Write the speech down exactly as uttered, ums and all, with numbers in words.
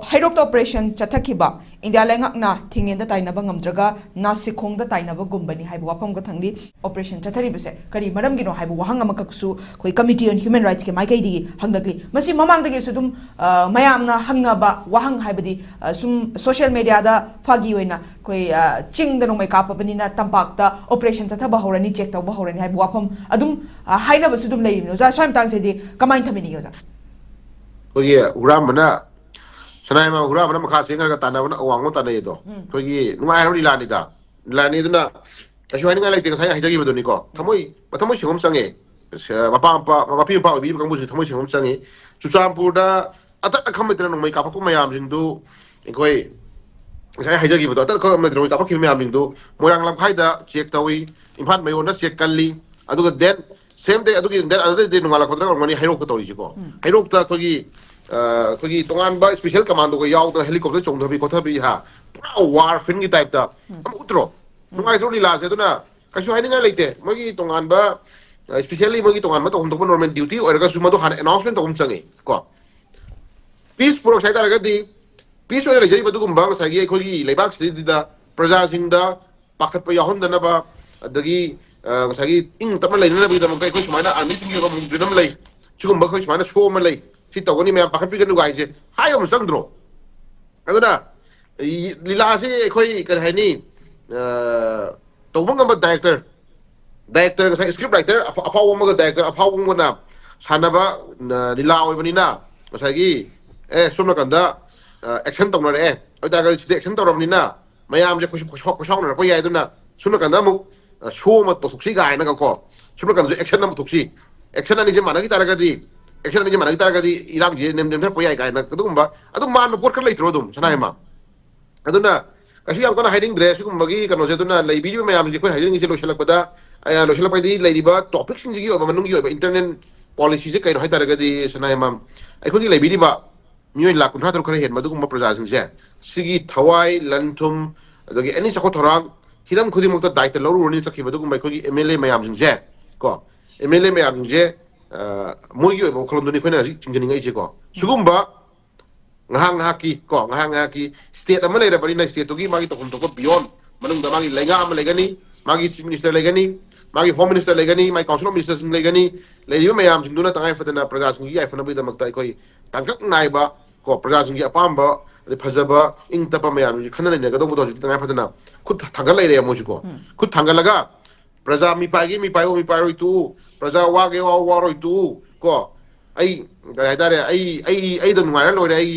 ꯍꯩꯔꯣꯛꯇ operation ꯆꯠꯊꯈꯤꯕ India ꯂꯩꯉꯥꯛꯅ ꯊꯤꯡꯉꯦꯟꯗ ꯇꯥꯏꯅꯕ ꯉꯝꯗ꯭ꯔꯒ ꯅꯥꯁꯤꯈꯣꯡꯗ ꯇꯥꯏꯅꯕꯒꯨꯝꯕꯅꯤ ꯍꯥꯏꯕ ꯋꯥꯐꯝꯒ ꯊꯪꯂꯤ꯫ Operation ꯆꯠꯊꯔꯤꯕꯁꯦ ꯀꯔꯤ ꯃꯔꯝꯒꯤꯅꯣ ꯍꯥꯏꯕ ꯋꯥꯍꯪ ꯑꯃꯈꯛꯁꯨ ꯑꯩꯈꯣꯏ Committee on Human Rightsꯀꯤ ꯃꯥꯏꯀꯩꯗꯒꯤ ꯍꯪꯂꯛꯂꯤ꯫ ꯃꯁꯤ ꯃꯃꯥꯡꯗꯒꯤꯁꯨ ꯑꯗꯨꯝ, ꯑ, ꯃꯌꯥꯝꯅ ꯍꯪꯅꯕ ꯋꯥꯍꯪ ꯍꯥꯏꯕꯗꯤ, ꯑ, ꯁꯨꯝ ꯁꯣꯁꯤꯌꯦꯜ ꯃꯦꯗꯤꯌꯥꯗ ꯐꯥꯒꯤ ꯑꯣꯏꯅ ꯑꯩꯈꯣꯏ, ꯑ, ꯆꯤꯡꯗ ꯅꯣꯡꯃꯩ ꯀꯥꯞꯄꯕꯅꯤꯅ ꯇꯝꯄꯥꯛꯇ ꯑꯣꯄꯔꯦꯁꯟ ꯆꯠꯊꯕ ꯍꯧꯔꯅꯤ, ꯆꯦꯛ ꯇꯧꯕ ꯍꯧꯔꯅꯤ ꯍꯥꯏꯕ ꯋꯥꯐꯝ ꯑꯗꯨꯝ, ꯑ, ꯍꯥꯏꯅꯕꯁꯨ ꯑꯗꯨꯝ ꯂꯩꯔꯤꯕꯅꯤ꯫ ꯑꯣꯖꯥ, ꯁ꯭ꯋꯥꯏ ꯃꯇꯥꯡꯁꯤꯗꯤ ꯀꯃꯥꯏꯅ ꯊꯝꯕꯤꯅꯤꯡꯉꯤ, ꯑꯣꯖꯥ? ꯑꯩꯈꯣꯏꯒꯤ ꯍꯨꯔꯥꯟꯕꯅ, ꯁꯅꯥꯏꯃ ꯍꯨꯔꯥꯟꯕꯅ ꯃꯈꯥ ꯆꯦꯟꯈ꯭ꯔꯒ ꯇꯥꯟꯅꯕꯅ ꯑꯋꯥꯡꯕ ꯇꯥꯟꯅꯩ ꯑꯗꯣ, ꯑꯩꯈꯣꯏꯒꯤ ꯅꯨꯡꯉꯥꯏꯔꯕ ꯂꯤꯂꯥꯅꯤꯗ꯫ ꯂꯤꯂꯥꯅꯤ ꯑꯗꯨꯅ ꯀꯩꯁꯨ ꯍꯥꯏꯅꯤꯡꯉꯥꯏ ꯂꯩꯇꯦ꯫ ꯉꯁꯥꯏ ꯍꯥꯏꯖꯈꯤꯕꯗꯨꯅꯤꯀꯣ, ꯊꯃꯣꯏ, ꯃꯊꯃꯣꯏ ꯁꯦꯡꯕ ꯑꯃ ꯆꯪꯉꯦ꯫ ꯁ-, ꯃꯄꯥ ꯃꯄꯥ, ꯃꯄꯤ ꯃꯄꯥ ꯑꯣꯏꯕꯤꯔꯤꯕ ꯀꯥꯡꯕꯨꯁꯤꯡ ꯊꯃꯣꯏ ꯁꯦꯡꯕ ꯑꯃ ꯆꯪꯉꯤ꯫ ꯆꯨꯔꯆꯥꯟꯄꯨꯔꯗ ꯑꯇꯠ ꯑꯈꯝ ꯂꯩꯇꯅ ꯅꯣꯡꯃꯩ ꯀꯥꯞꯄꯛꯄ ꯃꯌꯥꯝꯁꯤꯡꯗꯨ, ꯑꯩꯈꯣꯏ ꯉꯁꯥꯏ ꯍꯥꯏꯖꯈꯤꯕꯗꯣ, ꯑꯇꯠ ꯑꯈꯝ ꯂꯩꯇꯅ ꯅꯣꯡꯃꯩ ꯀꯥꯞꯄꯛꯈꯤꯕ ꯃꯌꯥꯝꯁꯤꯡꯗꯨ ꯃꯣꯏꯔꯥꯡ ꯂꯝꯈꯥꯏꯗ ꯆꯦꯛ ꯇꯧꯏ, ꯏꯝꯐꯥꯜ ꯃꯌꯣꯟꯗ ꯆꯦꯛ ꯀꯜꯂꯤ꯫ ꯑꯗꯨꯒ then same day, ꯑꯗꯨꯒꯤ then another day ꯅꯣꯡꯉꯥꯜꯂꯛꯄꯗ ꯑꯣꯏꯔꯝꯒꯅꯤ ꯍꯩꯔꯣꯛꯇ ꯇꯧꯔꯤꯁꯤꯀꯣ꯫ ꯍꯩꯔꯣꯛꯇ ꯑꯩꯈꯣꯏꯒꯤ, ꯑ, ꯑꯩꯈꯣꯏꯒꯤ ꯇꯣꯉꯥꯟꯕ special commandoꯒ ꯌꯥꯎꯗꯅ helicopter ꯆꯣꯡꯊꯕꯤ ꯈꯣꯠꯊꯕꯤ, ꯍꯥ, ꯄꯨꯔꯥ war filmꯒꯤ typeꯇ ꯑꯃ ꯎꯠꯇ꯭ꯔꯣ? ꯅꯨꯡꯉꯥꯏꯇ꯭ꯔꯣ ꯂꯤꯂꯥꯁꯦ? ꯑꯗꯨꯅ ꯀꯩꯁꯨ ꯍꯥꯏꯅꯤꯡꯉꯥꯏ ꯂꯩꯇꯦ꯫ ꯃꯣꯏꯒꯤ ꯇꯣꯉꯥꯟꯕ, ꯑ, specially ꯃꯣꯏꯒꯤ ꯇꯣꯉꯥꯟꯕ ꯇꯧꯐꯝ ꯊꯣꯛꯄ normal duty ꯑꯣꯏꯔꯒꯁꯨ ꯃꯗꯨ ꯍꯥꯟꯅ announcement ꯇꯧꯕ ꯑꯃ ꯆꯪꯉꯤ ꯀꯣ꯫ Peace ꯄꯨꯔꯛꯁꯦ ꯍꯥꯏ ꯇꯥꯔꯒꯗꯤ, peace ꯑꯣꯏꯅ ꯂꯩꯖꯔꯤꯕ ꯑꯗꯨꯒꯨꯝꯕ ꯉꯁꯥꯏꯒꯤ ꯑꯩꯈꯣꯏꯒꯤ ꯂꯩꯕꯥꯛꯁꯤꯗꯩꯗ ꯄ꯭ꯔꯖꯥꯁꯤꯡꯗ ꯄꯥꯈꯠꯄ ꯌꯥꯎꯍꯟꯗꯅꯕ, ꯑꯗꯒꯤ, ꯑ, ꯉꯁꯥꯏꯒꯤ ꯏꯪ ꯇꯞꯅ ꯂꯩꯅꯅꯕꯒꯤꯗꯃꯛꯇ ꯑꯩꯈꯣꯏ ꯁꯨꯃꯥꯏꯅ armyꯁꯤꯡꯒꯤ ꯑꯃ movement ꯑꯃ ꯂꯩ, ꯁꯤꯒꯨꯝꯕ ꯑꯩꯈꯣꯏ ꯁꯨꯃꯥꯏꯅ show ꯑꯃ ꯂꯩ, ꯁꯤ ꯇꯧꯒꯅꯤ, ꯃꯌꯥꯝ ꯄꯥꯈꯠꯄꯤꯒꯅꯨ ꯍꯥꯏꯁꯦ ꯍꯥꯏꯕ ꯑꯃ ꯆꯪꯗ꯭ꯔꯣ? ꯑꯗꯨꯅ ꯂꯤꯂꯥꯁꯤ ꯑꯩꯈꯣꯏ ꯀꯔꯤ ꯍꯥꯏꯅꯤ, ꯑ, ꯇꯧꯕ ꯉꯝꯕ director, director, ꯉꯁꯥꯏ script writer ꯑꯐ-, ꯑꯐꯥꯎꯕ ꯑꯃꯒ director ꯑꯐꯥꯎꯕ ꯑꯃꯒꯅ ꯁꯥꯟꯅꯕ, ꯑ, ꯂꯤꯂꯥ ꯑꯣꯏꯕꯅꯤꯅ, ꯉꯁꯥꯏꯒꯤ, ꯑꯦ, ꯁꯣꯝ ꯅꯥꯀꯟꯗ, ꯑ, action ꯇꯧꯅꯔꯛꯑꯦ, ꯑꯗꯨ ꯑꯣꯏꯇꯥꯔꯒꯗꯤ ꯁꯤꯗ action ꯇꯧꯔꯕꯅꯤꯅ ꯃꯌꯥꯝꯁꯦ ꯈꯨꯠ-, ꯈꯨꯠꯁꯥꯎ-, ꯈꯨꯠꯁꯥꯎꯅꯔꯛꯄ ꯌꯥꯏ꯫ ꯑꯗꯨꯅ ꯁꯣꯝ ꯅꯥꯀꯟꯗ ꯑꯃꯨꯛ, ꯑ, show ꯑꯃ ꯇꯧꯊꯣꯛꯁꯤ ꯀꯥꯏꯅꯒꯀꯣ, ꯁꯣꯝ ꯅꯥꯀꯟꯗꯁꯨ action ꯑꯃ ꯊꯣꯛꯁꯤ, action ꯑꯅꯤꯁꯦ ꯃꯥꯟꯅꯈꯤ ꯇꯥꯔꯒꯗꯤ, action ꯑꯅꯤꯁꯦ ꯃꯥꯟꯅꯈꯤ ꯇꯥꯔꯒꯗꯤ ꯏꯔꯥꯡꯁꯦ ꯅꯦꯝ-, ꯅꯦꯝꯊꯔꯛꯄ ꯌꯥꯏ ꯀꯥꯏꯅ ꯑꯗꯨꯒꯨꯝꯕ ꯑꯗꯨꯝ ꯃꯥꯟꯕ ꯄꯣꯠ ꯈꯔ ꯂꯩꯇ꯭ꯔꯣ ꯑꯗꯨꯝ, ꯁꯅꯥꯍꯦꯃ? ꯑꯗꯨꯅ ꯀꯩꯁꯨ ꯌꯥꯝ ꯀꯟꯅ ꯍꯥꯏꯅꯤꯡꯗ꯭ꯔꯦ ꯁꯤꯒꯨꯝꯕꯒꯤ ꯀꯩꯅꯣꯁꯦ꯫ ꯑꯗꯨꯅ ꯂꯩꯕꯤꯔꯤꯕ ꯃꯌꯥꯝꯁꯦ ꯑꯩꯈꯣꯏ ꯍꯥꯏꯖꯅꯤꯡꯉꯤꯁꯦ ꯂꯣꯏꯁꯤꯜꯂꯛꯄꯗ, ꯑ, ꯂꯣꯏꯁꯤꯜꯂꯛꯄꯗꯤ ꯂꯩꯔꯤꯕ topicꯁꯤꯡꯁꯤꯒꯤ ꯑꯣꯏꯕ ꯃꯅꯨꯡꯒꯤ ꯑꯣꯏꯕ internal policyꯁꯦ ꯀꯩꯅꯣ ꯍꯥꯏ ꯇꯥꯔꯒꯗꯤ, ꯁꯅꯥꯍꯦꯃ, ꯑꯩꯈꯣꯏꯒꯤ ꯂꯩꯕꯤꯔꯤꯕ ꯃꯤꯑꯣꯏ ꯂꯥꯈ ꯀꯨꯟꯊ꯭ꯔꯥ ꯇꯔꯨꯛ ꯈꯔ ꯍꯦꯟꯕ ꯑꯗꯨꯒꯨꯝꯕ ꯄ꯭ꯔꯖꯥꯁꯤꯡꯁꯦ, ꯁꯤꯒꯤ ꯊꯋꯥꯏ, ꯂꯟ ꯊꯨꯝ, ꯑꯗꯒꯤ ꯑꯦꯅꯤ ꯆꯥꯎꯈꯠ ꯊꯧꯔꯥꯡ ꯍꯤꯔꯝ ꯈꯨꯗꯤꯡꯃꯛꯇ ꯗꯥꯏꯇ ꯂꯧꯔꯨꯔꯅꯤ ꯆꯠꯈꯤꯕ ꯑꯗꯨꯒꯨꯝꯕ ꯑꯩꯈꯣꯏꯒꯤ MLA ꯃꯌꯥꯝꯁꯤꯡꯁꯦ, ꯀꯣ, MLA ꯃꯌꯥꯝꯁꯤꯡꯁꯦ, ꯑ, ꯃꯣꯏꯒꯤ ꯑꯣꯏꯕ ꯋꯥꯈꯜꯂꯣꯟꯗꯨꯅꯤ ꯑꯩꯈꯣꯏꯅ ꯍꯧꯖꯤꯛ ꯆꯤꯡꯖꯅꯤꯡꯉꯛꯏꯁꯦꯀꯣ꯫ ꯁꯤꯒꯨꯝꯕ ꯉꯥꯏꯍꯥꯛ ꯉꯥꯏꯍꯥꯛꯀꯤ ꯀꯣ, ꯉꯥꯏꯍꯥꯛ ꯉꯥꯏꯍꯥꯛꯀꯤ state ꯑꯃ ꯂꯩꯔꯕꯅꯤꯅ, state ꯇꯨꯒꯤ ꯃꯥꯒꯤ ꯇꯧꯐꯝ ꯊꯣꯛꯄ beyond, ꯃꯅꯨꯡꯗ ꯃꯥꯒꯤ ꯂꯩꯉꯥꯛ ꯑꯃ ꯂꯩꯒꯅꯤ, ꯃꯥꯒꯤ chief minister ꯂꯩꯒꯅꯤ, ꯃꯥꯒꯤ home minister ꯂꯩꯒꯅꯤ, ꯃꯥꯒꯤ council of ministerꯁꯤꯡ ꯂꯩꯒꯅꯤ꯫ ꯂꯩꯔꯤꯕ ꯃꯌꯥꯝꯁꯤꯡꯗꯨꯅ ꯇꯉꯥꯏ ꯐꯗꯅ ꯄ꯭ꯔꯖꯥꯁꯤꯡꯒꯤ ꯌꯥꯏꯐꯅꯕꯒꯤꯗꯃꯛꯇ ꯑꯩꯈꯣꯏ ꯇꯥꯡꯀꯛ ꯅꯥꯏꯕ ꯀꯣ, ꯄ꯭ꯔꯖꯥꯁꯤꯡꯒꯤ ꯑꯄꯥꯝꯕ, ꯑꯗꯩ ꯐꯖꯕ, ꯏꯪ ꯇꯞꯄ ꯃꯌꯥꯝꯁꯤ ꯈꯟꯅ ꯅꯩꯅꯒꯗꯧꯕꯗꯣ ꯍꯧꯖꯤꯛꯇꯤ ꯇꯉꯥꯏ ꯐꯗꯅ ꯈꯨꯠ ꯊꯥꯡꯒꯠ ꯂꯩꯔꯦ ꯃꯣꯏꯁꯨ ꯀꯣ꯫ ꯈꯨꯠ ꯊꯥꯡꯒꯠꯂꯒ ꯄ꯭ꯔꯖꯥ ꯃꯤꯄꯥꯏꯒꯦ ꯃꯤꯄꯥꯏꯔꯣ, ꯃꯤꯄꯥꯏꯔꯣꯏ ꯇꯣꯛꯎ, ꯄ꯭ꯔꯖꯥ ꯋꯥꯒꯦ ꯋꯥ ꯋꯥꯔꯣꯏ ꯇꯣꯛꯎ ꯀꯣ꯫ ꯑꯩ ꯀꯔꯤ ꯍꯥꯏꯇꯥꯔꯦ, ꯑꯩ ꯑꯩ ꯑꯩꯗ ꯅꯨꯡꯉꯥꯏꯔ ꯂꯣꯏꯔꯦ, ꯑꯩ